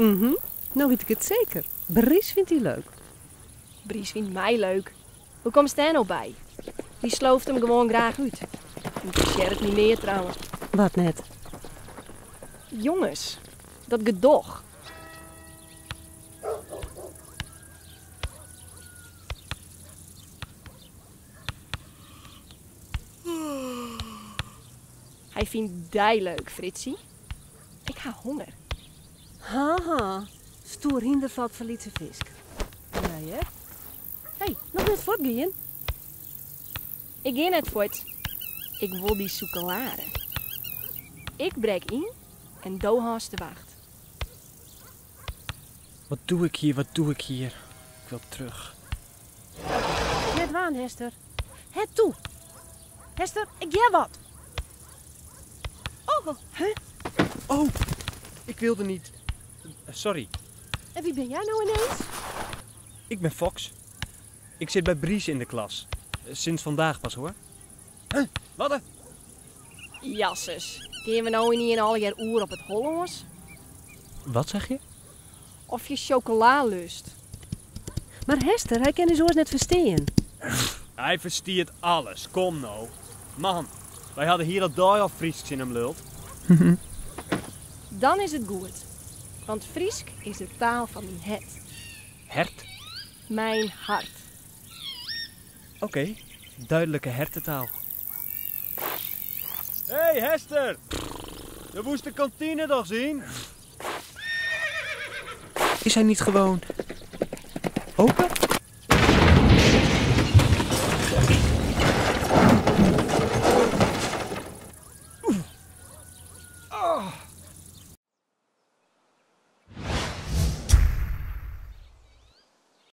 Mhm, no wit ik it seker. Bries fynt dy leuk. Bries fynt my leuk. Hoe komst dêr no by? Dy slooft him gewoan graach út. Ynteressearret my neat trouwens. Wat net? Jonges, dat gedoch. Hy fynt dy leuk, Fritsie. Ik ha honger. Haha, stoer hynder falt foar lytse fisk. Ja hear. Hé, noch net fuortgien? Ik gean net fuort. Ik wol dy sûkelade. Ik brek yn en do hâldst de wacht. Wat doe ik hier, wat doe ik hier? Ik wil terug. Net dwaan, Hester. Het toe. Hester, ik hear wat. Oh, huh? Oh, ik wilde niet. Sorry. En wie ben jij nou ineens? Ik ben Fox. Ik zit bij Bries in de klas. Sinds vandaag pas hoor. Huh? Wat? Jasses, gean we no ynienen allegear oer op it Hollânsk? Wat zeg je? Of je chocola lust? Mar Hester, hy kin ús oars net ferstean. Hy ferstiet alles, kom no. Man, wy ha de hiele dei al Frysk tsjin him luld. Dan is it goed, want Frysk is de taal fan myn hert. Hert? Mijn hart. Oké, duidelijke hertetaal. Hey Hester! De woeste kantine toch zien? Is hij niet gewoon open?